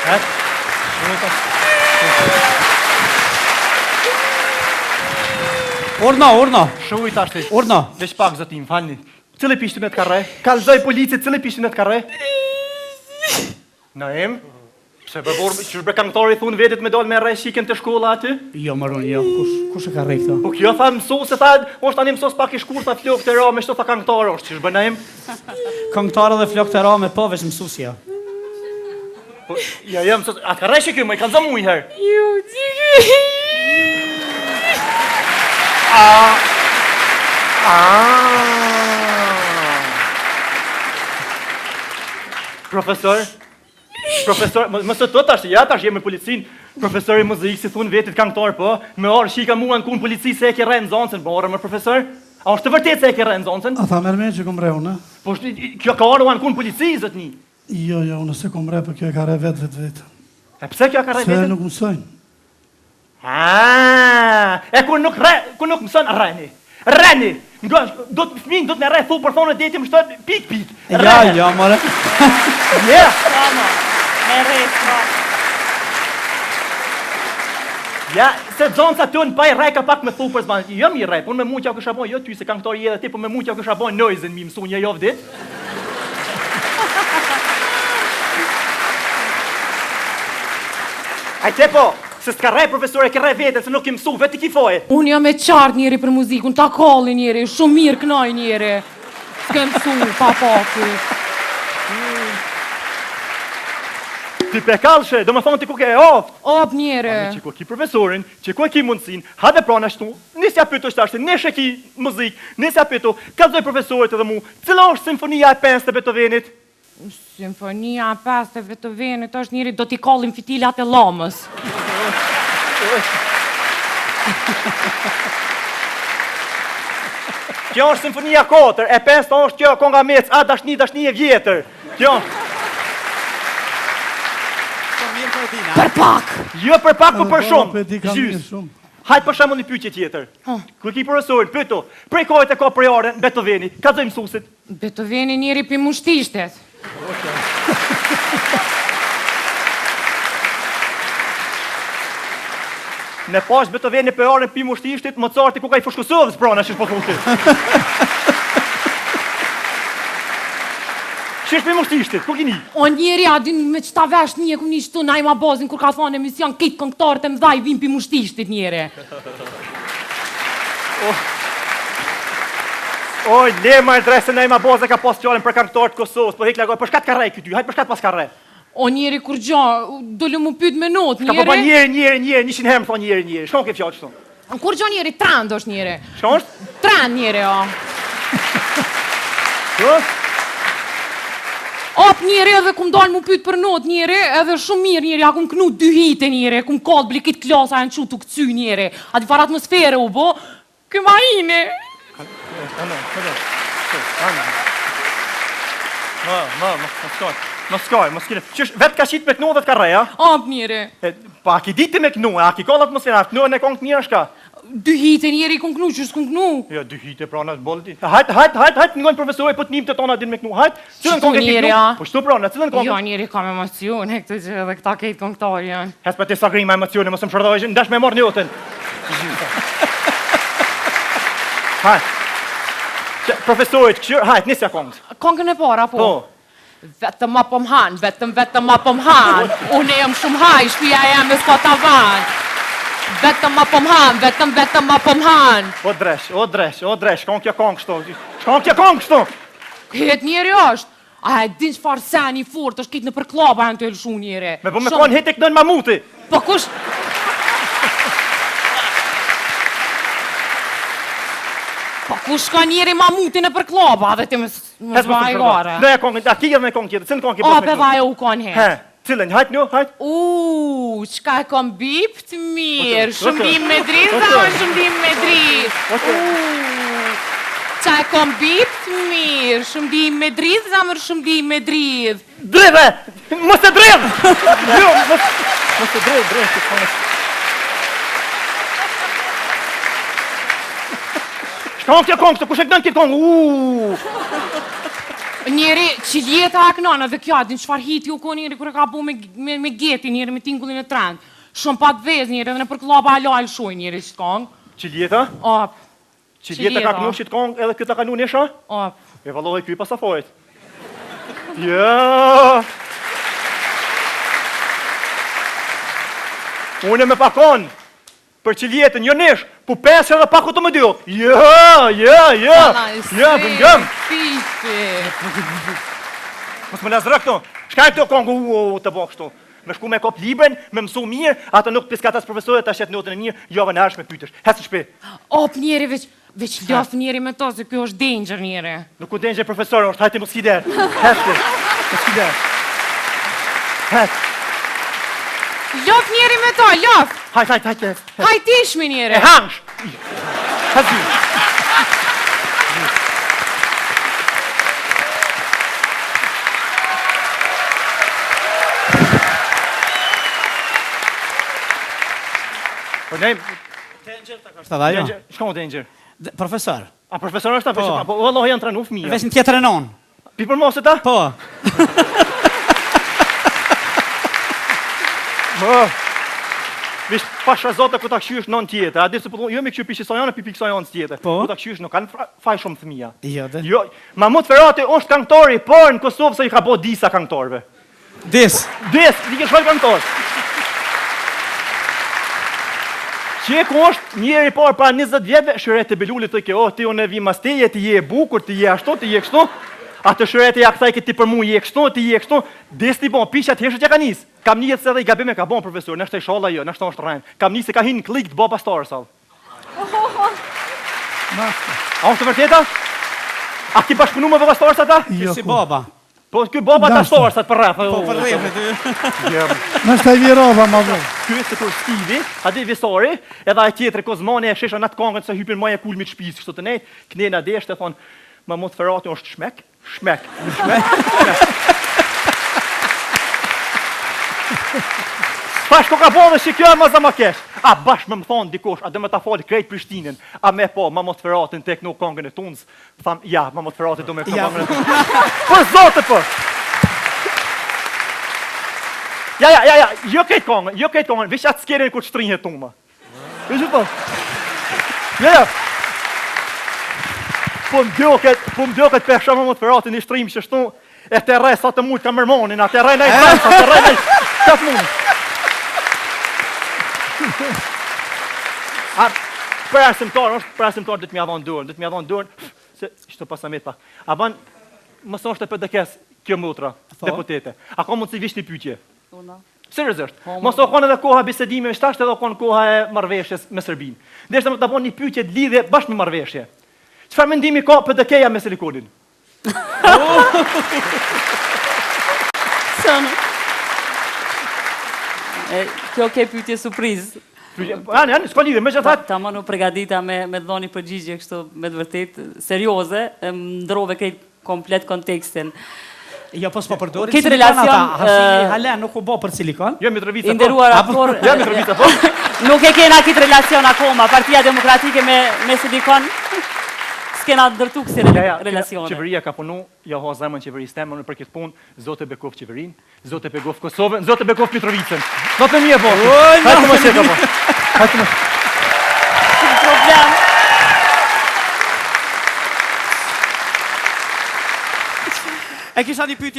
Hajt. Urdhno, urdhno. Shuj tash ti. Urdhno. Veç pak zotni, më falni. Cili pi shtyne të ka rreh? Kallzoj policit, cili pi shtyne të ka rreh? Naim? Pse bre burrë, qysh bre këngëtar i thun vetit me dal me rreh çikën te shkolla aty? Jo, more unë, jo, kush, kush e ka rreh këto? Po kjo tha mësu se tha, është tani mësus pak i shkurt, tha flokët e rame, shto tha këngëtar është, qysh bën Naim? Këngëtar edhe flokët e rame, po veç mësus jo. Po, ja, ja, mësus, a të ka rreh qiky, më i kallzo mu një herë. Jo, qiky. A, a, Profesor, Profesor, mos të tash, ja tash jemi me policinë. Profesori i muzikës i thun vetit këngëtar po, me ardh çika mu anku në polici se e ke rreh nxënësen, po ore më profesor. A është e vërtetë se e ke rreh nxënësen? A ta merr mendja që kom rreh unë? Po është, kjo ka ardhur anku në polici zotni. Jo, jo, unë s'e kom rreh, po kjo e ka rreh vetë vetveten. E pse kjo ka rreh veten? Se nuk mësojnë. Ah, e kur nuk rre, kur nuk mëson rreni. Rreni. Nga do të fëmin do të më rreh thu për thonë deti më shton pik pik. Ja, ja, more. Ja. Me rreh. Po. Ja, se nxënësat tonë pa i rreh ka pak me thu për zban. Jo mi rreh, po me mund t'ja kisha bo, jo ty se këngëtar je edhe ti, po me mund t'ja kisha bo noizin mi mësu një javë ditë. Hajde po, se s'ka rreh profesor e ke rreh veten se nuk ke mësu, vetë ki faj. Unë jam e qartë njeri për muzikun, ta kalli njeri, shumë mirë knaj njeri. S'ke mësu, pa pa ty. Ti pe kallshe, do më thonë ti ku ke e aftë. Op njeri. Ani që ku ki profesorin, që ku e ki mundësin, hajde prana shtu, nisja pytu shtashti, neshe ki muzik, nisja pytu, kallzoj profesorit edhe mu, cila është simfonia e pestë e Beethovenit? Simfonia e pestë e Beethovenit është njeri do t'i kallin fitilat e llamës. Kjo është simfonia 4, e pesta është kjo konga mec, a dashni, dashni e vjetër. Kjo. Për pak. Jo për pak, po për shumë. Po Gjys. Hajt për shembull një pyetje tjetër. Kur ki profesorin, pyetu, prej kahit e ka prejardhjen Beethoveni, kallzoj mësuesit. Beethoveni njeri pi mushtishtit. Me pas Beethoveni prejardhjen pi mushtishtit, Mozarti ku ka i Fushë Kosovës, pra, në qysh po thuti. Qysh pi mushtishtit, ku kini? O njeri, a din me qëta vesh një, ku një qëtu, Naim Abazin, kur ka thonë emision, krejt këngëtarët e mdhaj vin pi mushtishtit njeri. Oh. Oj, le marë dresë Naim Abazi ka pas fjalën për këngëtarët të Kosovës, po hek lagoj, për shka të ka rreh këty, hajt për shka të pas ka rreh. O njeri kur gjo, dole mu pyet me not, njeri. Ka po njeri, njeri, njeri, 100 herë më thonë njeri, njeri. Shkon ke fjalë kështu. Kur gjo njeri trend është njeri. Shka është? Trend njeri, o. Po? Op njeri edhe kum dalë mu pyet për not njeri, edhe shumë mirë njeri, a kum knu dy hite njeri, kum kallë bile krejt klasa janë çu tu kcy njeri. A di farë atmosfere u bo? Ky ma ini. Ma, ma, ma, mos kaj, mos kaj, mos kine. Qysh, vetë ka qitë me knu dhe të ka rreh, a? Op njeri. E, pa, a ki ditë me knu, a ki kallë atmosfera, a knu në kongë të mirë shka? Dy hite njeri kum knu, qysh s'kum knu? Jo, dy hite pra në boll ti. Hajt, hajt, hajt, hajt, ngojnë profesori, po të nim të tona din me knu. Hajt, cilën kongë ki knu? Po shtu pra, në cilën kongë? Jo, njeri kam emocione këtë gjë dhe këta krejt këngëtarë janë. Hes pa ti sa grima emocione, mos më shërdoj, ndash me marr njotën. Hajt. Profesorit, kqyr, hajt, nisja kongët. Kongën e parë, apo? Po. Vetëm a po m'han, vetëm vetëm a po m'han Unë jam shumë high, shpia jeme s'ka tavan Vetëm a po m'han, vetëm vetëm a po m'han O dreq, o dreq, o dreq, shkon kjo kongë kështu, shkon kjo kongë kështu Hit njeri është, a e din çfarë seni i fort është krejt nëpër klaba janë tu e lëshu njeri Me po me konë hit e këndon mamuti Po kush Po kush ka njeri mamuti nëpër klaba dhe ti më Mos ma e gore. Në e kongën, a ki edhe në kongë tjetër, cilën kongë ke bërë? O, pe ajo u konë hit. He, cilën, hajt një, hajt. U, çka e kom bip të mirë, shumë dim me dridh, za shumë dim me dridh. U, çka e kom bip të mirë, shumë dim me dridh, zemër shumë dim me dridh. Dridhe! Mos e dridh! Jo, mos, mos e dridh, dridh, të kongë. Shka kjo kongë, kush e këndon këtë kongë? Uuu! Njeri, Qiljeta e knon, edhe kjo, a din çfarë hiti u kon njeri kur e ka bo me, me, me Geti, njeri me tingullin e trend. Shumë pa të vezë njeri, edhe nëpër klaba hala e lëshojnë njeri qët kongë. Qiljeta? Op. Qiljeta ka knu qit kongë edhe këtë ka knu nesha? Op. E vallahi ky pas afojt. Ja. Unë me pakon për Qiljetën, jo nesh, po pesë edhe pak të më dy. Ja, ja, ja. Ja, bëngëm. Mos më lazrë këto. Çka e këto kongë u, u, të bo kështu? Me shku me kop librin, me mësu mirë, ato nuk piskatas profesorët ta shet notën e mirë, javën e ardhshme pytesh. Hec në shtëpi. Op njeri veç, veç lof njeri me to, se ky është danger njeri. Nuk u danger profesor, është hajte mos kider. Hec ti. Mos kider. Hec. Lof njeri me to, lof. Hajt, hajt, hajt. hajt. Hajt ishmi njeri. E hangsh. Hec. Po ne Danger ta ka shtë ajo. Danger, shka danger? Profesor. A profesor është apo? Po, po vallahi janë trenu fëmijë. Veç në tjetër non. Pi për mos e ta? Po. Më. Vish pasha zotë ku ta kqysh non tjetër. A di se po jo me kqyr pishi sa janë, pi pikë janë tjetër. Po. Ku ta kqysh nuk kanë faj shumë fëmija. Jo, dhe. Jo, Mahmut Ferati është këngëtori i parë në Kosovë se i ka bë disa këngëtarëve. Dis. Dis, di ke shkoj këngëtar. Që ku është njeri i parë para 20 vjetëve, Shyrete Belulit të ke, oh, ti unë vi mas teje, ti je e bukur, ti je ashtu, ti je kështu. Atë Shyrete ja kthej ti për mua je kështu, ti je kështu. Dis ti bon, pisha të heshët ja ka nis. Kam një se edhe i gabim e ka bon profesor, nështë ishalla jo, nështë është rrenë. Kam nis se ka hinë në klik të Baba Starsave. A është e vërteta? A ki bashkëpunu me Baba Stars ata? Jo, Si baba. Po ky baba ta Starsat për rreth. Po për rreth. Nështë e virova ma vonë. Ky është sikur Stivi, a di Visari, edhe ai tjetri Kozmani e shesha në atë kongën se hypin maje kulmit shtëpisë, kështu të nejt, knena desht e thon, Mahmut Ferati është shmek, shmek, shmek, shmek. Tash ko ka bo dhe që kjo e ma ma kesh. A bash me më thonë dikush, a do me ta falë krejt Prishtinën, a me po Mahmut Feratin tek nuk kongën e tunës, Tham, ja, Mahmut Ferati do me kënë Ja. kongën e Për zotë për! Ja, ja, ja, ja, jo krejt kongën, jo krejt kongën, veç atë skenën kur shtrihet tuma. Jo që po. Ja, ja. Po më doket, po më doket për shumë Mahmut Feratin i shtrim që shtu, e të rre sa të mujt kamermanin, atë rre në i sa të rre në i sa të mund. A, për arsimtar, është për arsimtar do të më dhon dorën, do të më dhon dorën, se çto pasamet pak. A ban mos është e PDK-s kjo motra, Po. deputete. A ka mundësi vish një pyetje? Uno. Seriozisht. Mos o kon edhe koha e bisedimeve, tash edhe o kon koha e marrëveshjes me Serbinë. Ndërsa më ta bën një pyetje të lidhje bashkë me marrëveshje. Çfarë mendimi ka PDK-ja me silikonin? Sënë. E, kjo ke pyetje surprizë. Pyetje, Ani, ani, s'ka lidhje, megjithatë, Ta më nuk përgatita me, me të dhoni përgjigje kështu me të vërtet serioze, e më ndrove krejt komplet kontekstin. Jo, po s'po përdorin Këtë silikon relacion, ata. Hasimi ë, hala nuk u bë për silikon. jo Mitrovica. I po. nderuar aktor, Ja Mitrovica po. nuk e kena këtë relacion akoma, Partia Demokratike me, me silikon, s'kena ndërtu kësi Ja, ja, relacione. Qeveria ka punu, ja ha zemrën qeverisë teme unë për këtë punë, Zote bekof qeverinë, Zote bekof Kosovën, Zote bekof Mitrovicën. Do të mirë po. Hajde mos e ka po. Hajde mos. Problem. E kisha një pyetje.